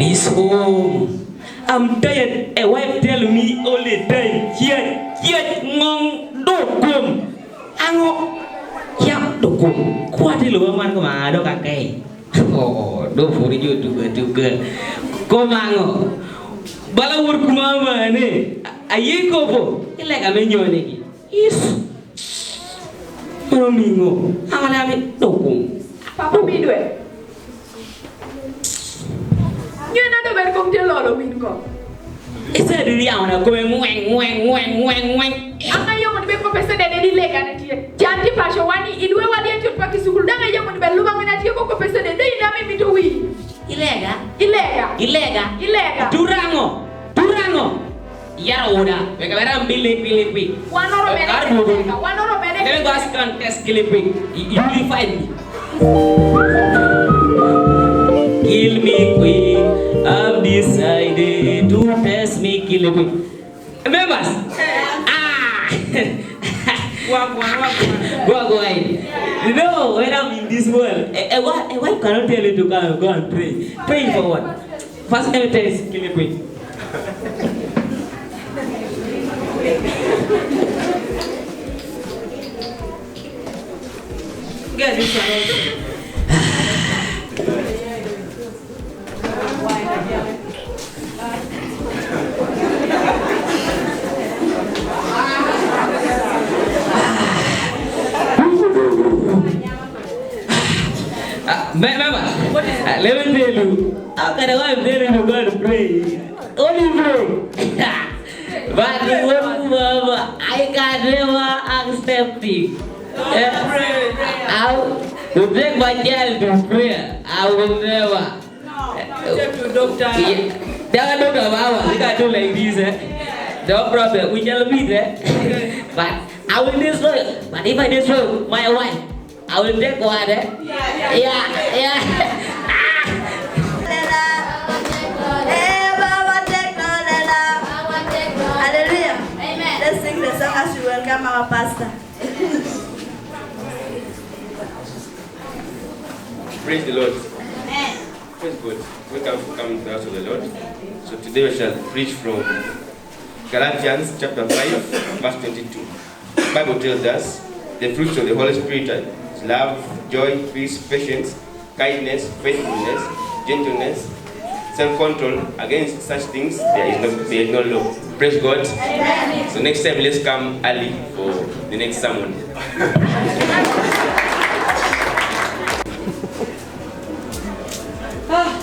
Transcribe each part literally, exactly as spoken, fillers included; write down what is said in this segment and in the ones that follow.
This home. I'm tired. A wife tell me all the time, "Kiaj, kiaj, ngong, do gum." Ango, kiaj, do gum. Kuati lo man ko ma do kakai. Oh, do puri ju tuke, tuke. Ko mango. Bala wur kumama ne. Aye ko po. Ile ka menyo ne ki. Is. Mano mingo. Angale ami do gum. Papa mi due. Nyo na do ber kong te lolo win ko. Isa diri awana ko ngweng, ngweng, ngweng, ngweng, ngweng. Anga yo mo be ko pese de de di lega ne tie. Janti pa sho wani idue wali e tiot pa ki sukul danga yo mo be luba ngena tie ko ko pese de de ina mi mito wi. Ilega. Ilega. Ilega. Ilega. Durango. Durango. Yara oda, weka wera mbili, mbili, mbili. One hour minute. One hour minute. Let me go ask and test, kill me quick. You, you will find me. Kill me quick. I've decided to test me, kill me quick. Members? Ah! Gua, gua, gua, gua. Gua, gua, eh. You know, when I'm in this world, a, a, why, a wife cannot tell you to go and, go and pray. Praying for what? First evidence, kill me quick. Get this one also. Ah, me-, mama. Ah, let me tell you. How can a wife tell you to go and pray? Only pray. But the one, mama, I can never accept it. Eh? How to take my child to prayer? I will never. Take to doctor. Yeah. Tell doctor, mama, we can do like this, eh? No problem. We shall meet, eh? But I will destroy. But if I destroy my wife, I will take what, eh? Yeah, yeah. Yeah, yeah. Hallelujah. Amen. Let's sing the song as we welcome our pastor. Praise the Lord. Amen. Praise God. Welcome for coming to the house of the Lord. So today we shall preach from Galatians chapter five, verse twenty-two. Bible tells us the fruits of the Holy Spirit are love, joy, peace, patience, kindness, faithfulness, gentleness, self-control. Against such things there is no, there is no law. Praise God. Amen. So next time, let's come early for the next sermon. Ah,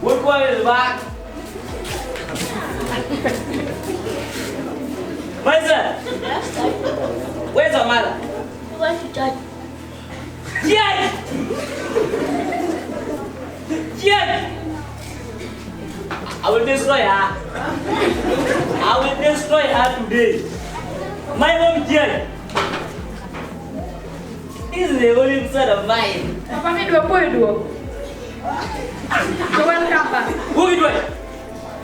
what, what is back? Where's that? Where's your mother? She went to church. Judge! Judge! I will destroy her. I will destroy her today. My mom, judge. This is the only son of mine. Papa, mi dwa puoyo duong'. So welcome back. Who is doing?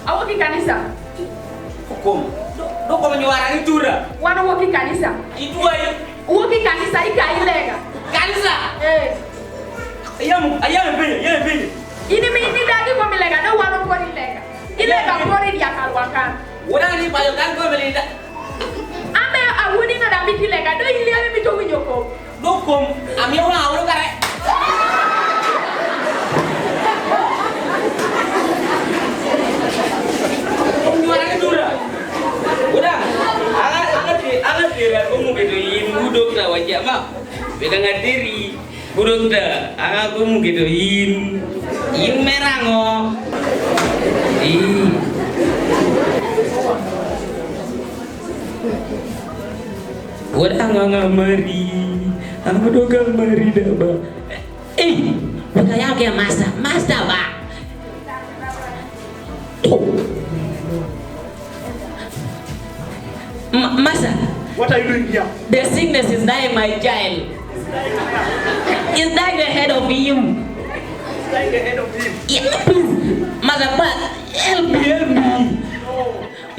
Awuok i kanisa. Kom. Dong kom nyuara ni tura. Wan wuok i kanisa. Ituai. Wuok i kanisa, ika ilega. Kanisa. Eh. Ayam, ayam piny, ayam piny. Ini mi, ini dagi kom ilega, dong wan wuok ilega. Ilega pori dia kalwakan. Wala ni payo kan ko melinda. Ame awuni no da mi kilega, dong ilia mi to winyo ko. Dong kom, ami wa awulo kare. Kom nyuara ni tura. Udah, angat, angat di, angat di, aku mau gitu, in budok na wajah, ma. Beda ngatiri, budok da, aku mau gitu, in, in merah ngo. Ih. Wala nga nga mari, ang doga mari da ba. Eh, baka ya ke masa, masa ba. Oh. Ma-, masa. What are you doing here? The sickness is dying, my child. It's dying ahead of him. It's dying ahead of him. Yeah, please, masa, but help me, help me.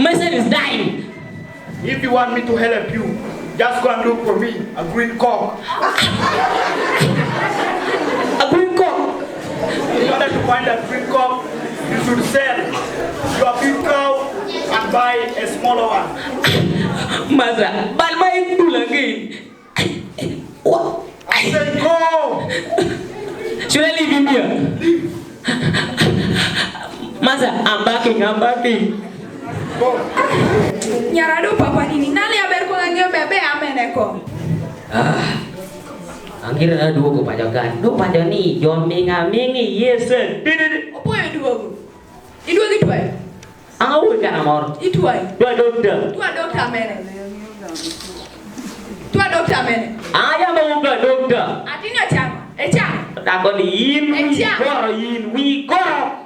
My son is dying. If you want me to help you, just go and look for me a green cock. A green cock? In order to find a green cock, You should sell your big cow and buy a smaller one. Master, but my two again. What? I say go. Should I leave him here? Leave. Master, I'm backing, I'm backing. Go. Nyaradu papa nini. Nali aber ko nganyo bebe amen eko. Ah. Angger na duogo pajagan. Du pajagan ni, jo minga mingi, yes, sir. Di, di, di. Opo ya duogo? Iduogo ituai. Angau ikan amor. Ituai. Tua dokter. Tua dokter mene. Tua dokter mene. Aya mau tua dokter. Atini acang. Ecang. Takon in, wi goro, in, wi goro.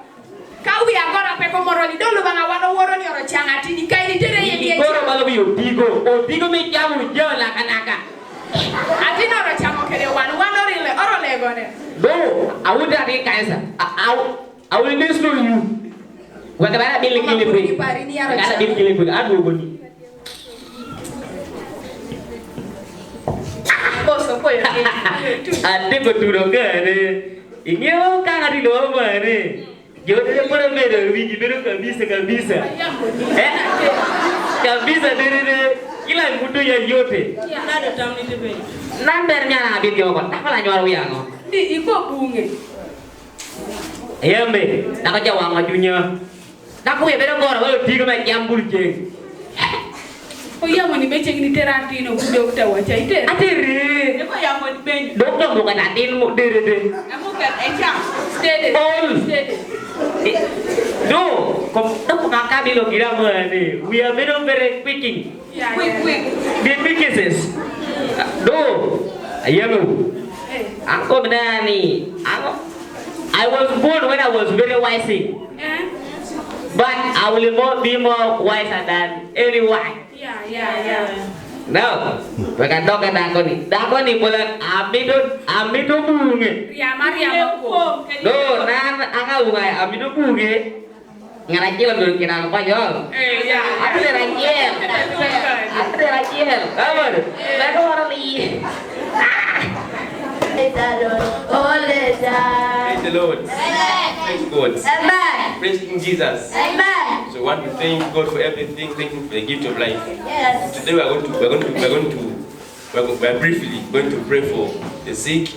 Ka wi agoro pe ko moro ni dolo bang awano woro ni oro cang atini ka ini tere ye ye. Wi goro balo wi otigo. Otigo mi jamu jala kanaka. Atini oro cang kede wan, wan ori le, oro le gone. Do, awuda di kaisa. Awu. I will destroy you. Wa ka bara bil kili bui. Ka bara bil kili bui. Aduh, boni. Boso ko yo. Ade ko turo ka ne. Ini o ka ngadi lo ma ne. Yo de pura mero, wiji mero kabisa, kabisa. Eh? Kabisa de de de. Kila mutu ya yote. Nan ber nyana abit yo ko. Takala nyuar wiango. Di iko bunge. Iya, mbe. Naka jawa ngajunyo. Naku ya beda gora, walau tiga mai kiambul jeng. Oh iya, mani beceng ni teranti no, dokter waca ite. Atere. Eko ya mani ben. Dokter bukan atin mu, dere, dere. Kamu kan eca. Steady. All. Steady. Eh, do, kom, do, maka bilo kira mani. We are very, very quick. Quick, quick. Di quick cases. Do. Ayo lu. Ako benani. Ako. I was born when I was very wise. But I will more, be more wiser than anyone. Yeah, yeah, yeah. No. Baka doka dakoni. Dakoni bola amido, amido bunge. Riama, riama ko. Do, nan anga bunge, amido bunge. Ngarajil dulu kira apa, Jol? Eh, iya, iya. Aku udah rajil. Aku udah rajil. Apa? Baru orang li. Praise the Lord. Praise God. Amen. Praise King Jesus. Amen. So we want to thank God for everything. Thank Him for the gift of life. Yes. Today we are going to, we are going to, we are going to, we are, we are briefly going to pray for the sick,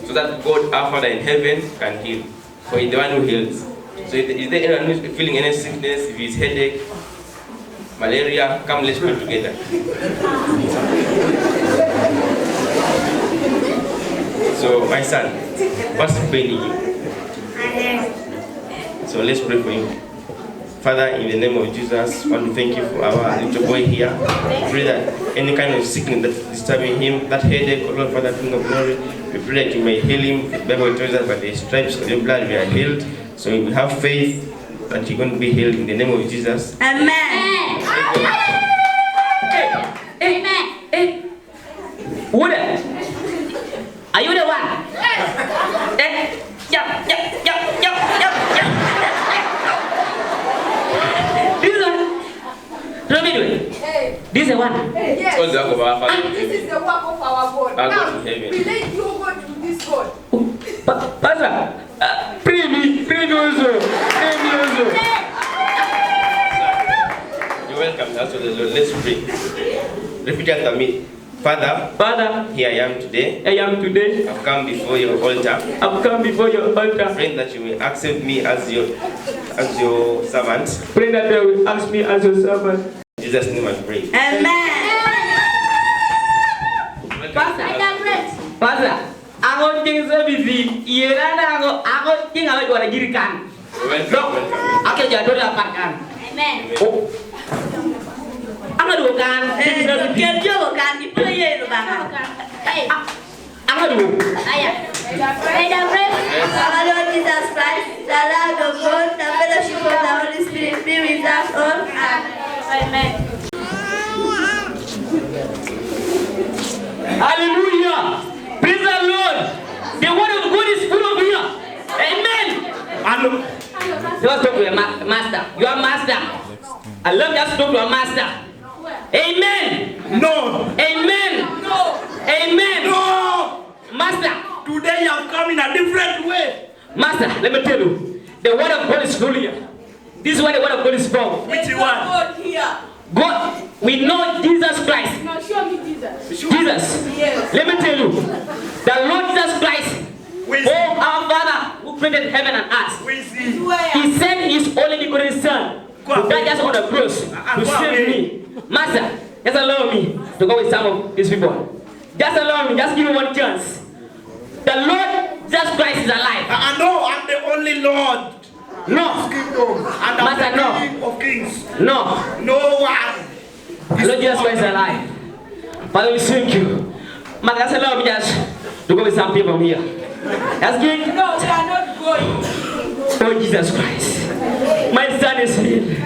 so that God, our Father in heaven, can heal. For He's the one who heals. So is, is there anyone who's feeling any sickness, if it's headache, malaria, come, let's pray together. So, my son, what's paining you? So let's pray for you. Father, in the name of Jesus, we want to thank you for our little boy here. We pray that any kind of sickness that's disturbing him, that headache, oh Lord, Father, King of glory, we pray that you may heal him. The Bible tells us, "By the stripes of your blood we are healed." So we have faith that you're going to be healed in the name of Jesus. Amen. Amen. Amen. Udah. Are you the one? Eh, yap, yap, yap. This one. Show me the way. This is the one. Yes. All the work of our Father. And this is the work of our God. Our God in heaven. Now, we let you go to this God. Pa-, Pastor, uh, pray me, pray me also. Pray me also. You're welcome. That's what the Lord. Let's pray. Repeat after me. Father, Father, here I am today. I am today. I've come before your altar. I've come before your altar. Praying that you may accept me as your, as your servant. Praying that you will accept me as your servant. In Jesus' name I pray. Amen. Welcome. Pastor. Pastor. Ango ting service, iye na ango, ango ting ango juara jiri kan. Welcome, welcome. Ake jador ya kan. Amen. Oh. Ango dua kan, ting service. Kerja kan, di pula ye lu bang. Hey. Ango dua. Aya. May the grace of our Lord Jesus Christ, the love of God, the fellowship of the Holy Spirit be with us all. Amen. Hallelujah. Praise the Lord. The word of God is full of here. Amen. Hello. Just talk to your ma-, master. Your master. I love just talk to your master. Amen. No. Amen. No. Amen. No. Master. Today you have come in a different way. Master, let me tell you. The word of God is full here. This is why the word of God is strong. Which one? God here. God, we know Jesus Christ. Now show me Jesus. Jesus. Yes. Let me tell you, the Lord Jesus Christ, who is he? Oh, our Father, who created heaven and earth. Who is he? He sent his only begotten Son to die just on the cross to save me. Master, just allow me to go with some of these people. Just allow me, just give me one chance. The Lord Jesus Christ is alive. I know I'm the only Lord. No. Kingdom. And I'm the King of kings. No. No one. Lord Jesus Christ is alive. Father, we thank you. Master, just allow me just to go with some people here. Just give. No, we are not going. Oh, Jesus Christ. My son is healed.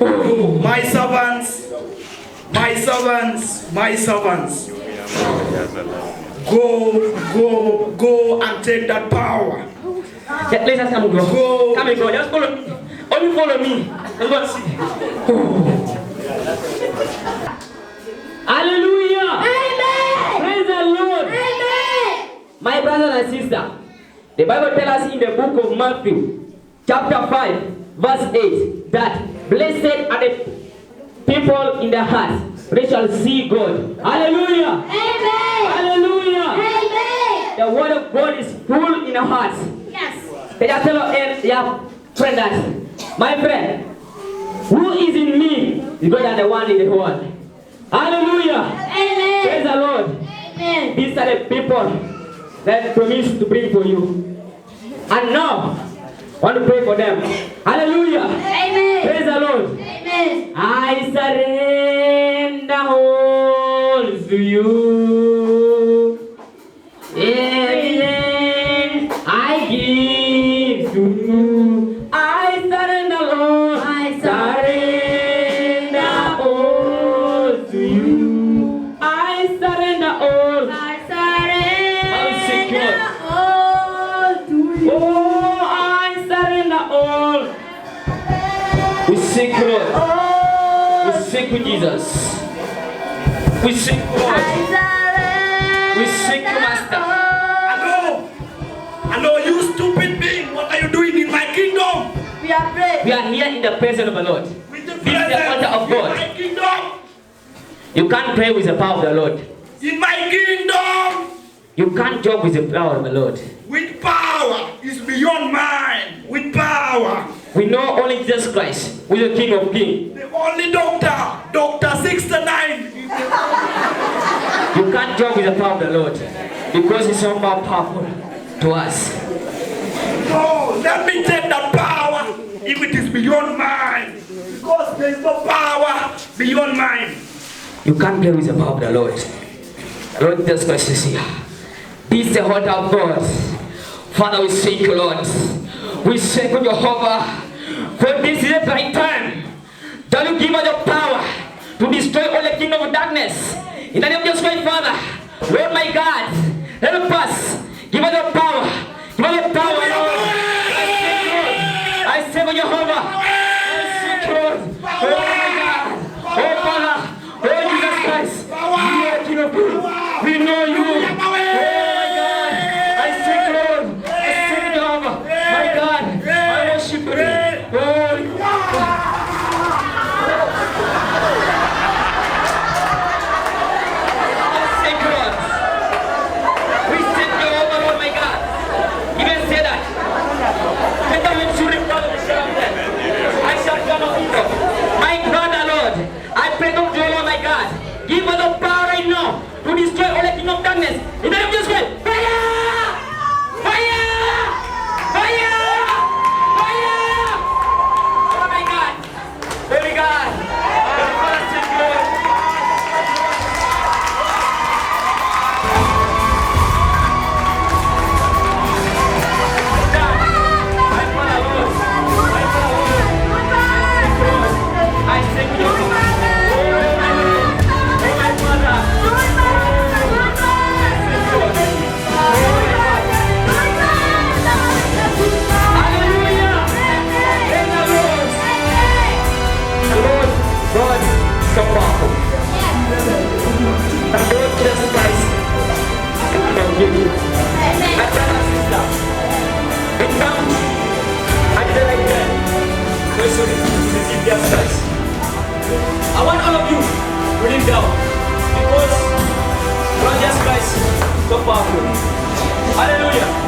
Oh. My servants, my servants, my servants. Go, go, go and take that power. Yeah, let us come, go. Go. Come and go. Just follow me. Only follow me. Let's go and see. Hallelujah. Amen. Praise the Lord. Amen. My brother and sister, the Bible tells us in the book of Matthew, chapter five, verse eight, that blessed are the people in the heart, they shall see God. Hallelujah. Amen. Hallelujah. Amen. The word of God is full in the heart. Yes. Tell your fellow and your friend that, my friend, who is in me is greater than the one in the world. Hallelujah. Amen. Praise the Lord. Amen. These are the people that promised to bring for you. And now, I want to pray for them. Hallelujah. Amen. Praise the Lord. Amen. I surrender all to you. Everything I give to you. I surrender, Lord. I surrender all to you. I surrender all. I surrender all to you. Oh, I surrender all. We thank you, Lord. We thank you, Jesus. We thank you, Lord. We thank you, Master. Hello. Hello, you stupid being. What are you doing in my kingdom? We are praying. We are here in the presence of the Lord. This is the altar of God. In my kingdom. You can't pray with the power of the Lord. In my kingdom. You can't joke with the power of the Lord. With power is beyond mine. With power. We know only Jesus Christ, who is the King of Kings. The only doctor, Doctor sixty-nine. You can't joke with the power of the Lord, because he's so more powerful to us. No, let me take that power if it is beyond mine, because there is no power beyond mine. You can't play with the power of the Lord. Lord Jesus Christ is here. This is the altar of God. Father, we thank you, Lord. We thank you, Jehovah, for this is the right time that you give us the power to destroy all the kingdom of darkness. In the name of Jesus Christ, Father, Lord my God, help us. Give us the power. Give us the power, Lord. I thank you, Lord. I thank you, Jehovah. I thank you, Lord. Oh, my God. Oh, Father. Oh, Jesus Christ. You are King of Kings. We know you. Oh, my God. I thank you, Lord. I thank you, Jehovah. My God. I worship you. Oh, thank you, Lord. We thank you, Lord, my God. Even say that. Let us make sure that God will show up there. to receive Jesus Christ. I want all of you to kneel down because Lord Jesus Christ is so powerful. Hallelujah.